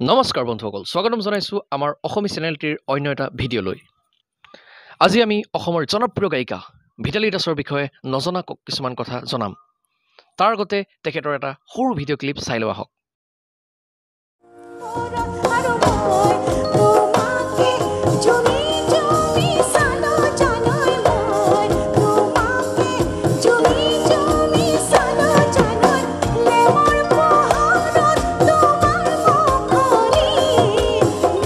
নমস্কাৰ বন্ধুসকল, স্বাগতম জনাইছোঁ আমাৰ অসমী চেনেলটিৰ অন্য এটা ভিডিঅ'লৈ। আজি আমি অসমৰ জনপ্ৰিয় গায়িকা ভিতালী দাসৰ বিষয়ে নজনা কিছুমান কথা জনাম। তাৰ আগতে তেখেতৰ এটা সৰু ভিডিঅ' ক্লিপ চাই লোৱা হওক। আৰু মই তোমাকে জুমি জুমি চালো জানৈ, মই তোমাকে জুমি জুমি চালো জানৈ, লেমৰ পোহৰত তোমাৰ মুখনি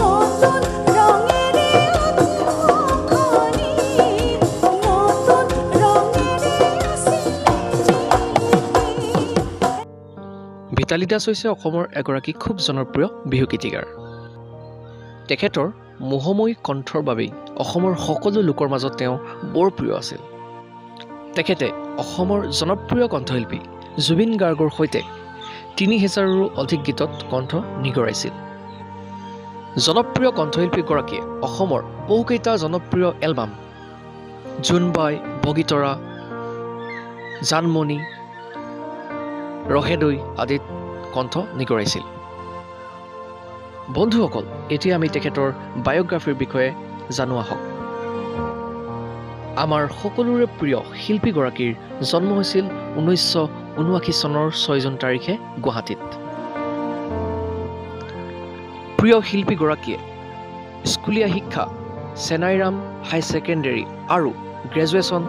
নতুন ৰঙেৰে মুখনি নতুন ৰঙেৰে আছিলে জিলিকি। ভিতালী দাস হৈছে অসমৰ এগৰাকী খুব জনপ্ৰিয় বিহু গীতিকাৰ। তেখেতৰ মোহময়ী কণ্ঠৰ বাবেই অসমৰ সকলো লোকৰ মাজত তেওঁ বৰ প্ৰিয় আছিল। তেখেতে অসমৰ জনপ্ৰিয় কণ্ঠশিল্পী জুবিন গাৰ্গৰ সৈতে 3000ৰো অধিক গীতত কণ্ঠ নিগৰাইছিল। জনপ্ৰিয় কণ্ঠশিল্পীগৰাকীয়ে অসমৰ বহুকেইটা জনপ্ৰিয় এলবাম জোনবাই, বগীতৰা, জানমণি, ৰহেদৈ আদিত কণ্ঠ নিগৰাইছিল। বন্ধুসকল, এতিয়া আমি তেখেতৰ বায়'গ্ৰাফীৰ বিষয়ে জানো আহক। আমাৰ সকলোৰে প্ৰিয় শিল্পীগৰাকীৰ জন্ম হৈছিল 1979 চনৰ 6 জুন তাৰিখে গুৱাহাটীত। প্ৰিয় শিল্পীগৰাকীয়ে স্কুলীয়া শিক্ষা চেনাইৰাম হাই ছেকেণ্ডেৰী আৰু গ্ৰেজুৱেশ্যন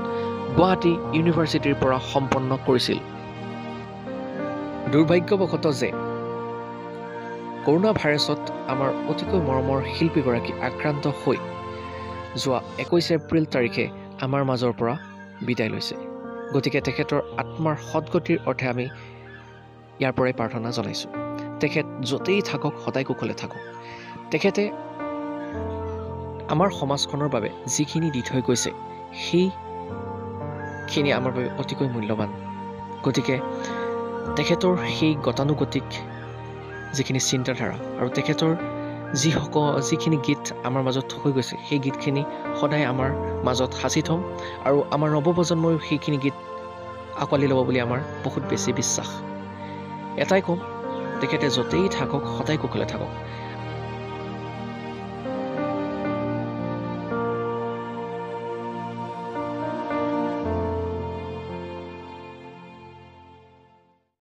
গুৱাহাটী ইউনিভাৰ্চিটিৰ পৰা সম্পন্ন কৰিছিল। দুৰ্ভাগ্যবশতঃ যে কৰোণা ভাইৰাছত আমাৰ অতিকৈ মৰমৰ শিল্পীগৰাকী আক্ৰান্ত হৈ যোৱা 21 এপ্ৰিল তাৰিখে আমাৰ মাজৰ পৰা বিদায় লৈছে। গতিকে তেখেতৰ আত্মাৰ সদগতিৰ অৰ্থে আমি ইয়াৰ পৰাই প্ৰাৰ্থনা জনাইছোঁ। তেখেত য'তেই থাকক সদায় কুশলে থাকক। তেখেতে আমাৰ সমাজখনৰ বাবে যিখিনি দি থৈ গৈছে সেইখিনি আমাৰ বাবে অতিকৈ মূল্যৱান। গতিকে তেখেতৰ সেই গতানুগতিক যিখিনি চিন্তাধাৰা আৰু তেখেতৰ যিখিনি গীত আমাৰ মাজত থৈ গৈছে সেই গীতখিনি সদায় আমাৰ মাজত সাঁচি থ'ম আৰু আমাৰ নৱপ্ৰজন্ময়ো সেইখিনি গীত আঁকোৱালি ল'ব বুলি আমাৰ বহুত বেছি বিশ্বাস। এটাই ক'ম, তেখেতে য'তেই থাকক সদায় কুশলে থাকক।